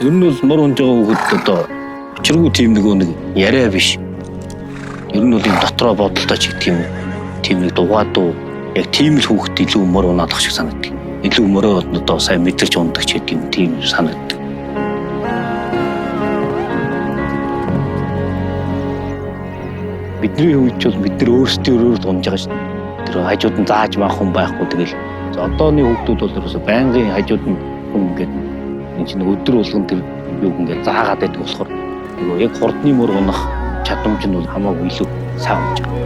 Ер нь бол мор унж байгаа хүүхэд одоо учиргүй тийм нөгөө нэг яриа биш. Ер нь бол юм дотроо бодолтой ч гэх юм уу. Тийм нэг дугаа дуу яг тийм л хүүхэд илүү мор унаалах шиг санагддаг. Илүү мороо одоо сайн мэдэрч ундаг ч гэдэг юм тийм санагддаг. Бидний үед ч бол бид нар өөрсдийн өрөөр л унж байгаа шүү дээ. Тэр хажууд нь зааж маах хүн байхгүй тэгэл. За одооны хүүхдүүд бол ерөөсө байнгын хажууд нь хүн ингээд энэ чинь өдөр болгон тэр юуг ингээд заагаад байдаг болохоор нөгөө яг хурдны мөр унах чадамж нь бол хамаагүй илүү сайн унж байгаа.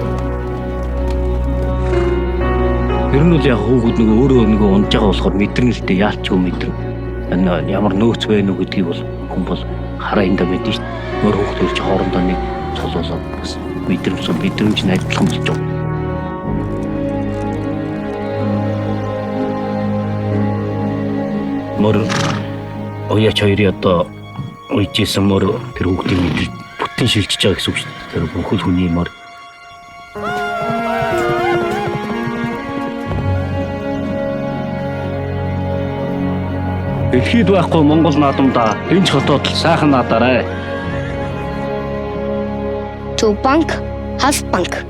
Ер нь бол яг хүүхэд нөгөө өөрөө нөгөө унж байгаа болохоор мэдэрнэ л дээ яалч юу мэдэрнэ. Энэ ямар нөөц байна уу гэдгийг бол хүн бол хараа эндэ мэднэ шүү дээ. Мөр хүүхэд хоёр чи хоорондоо нэг цулуулаад бас мэдрэмж мэдрэмж нь адилхан болж байгаа. Мөр уяач хоёрын одоо уйжсэн мөр тэр хүүхдийн мэдрэл бүтэн шилжиж байгаа гэсэн үг шүү дээ. Тэр бүхэл хүний мөр. Дэлхийд байхгүй Монгол наадамдаа энэ ч хотод л сайхан наадаарай. Төв банк, Хас банк.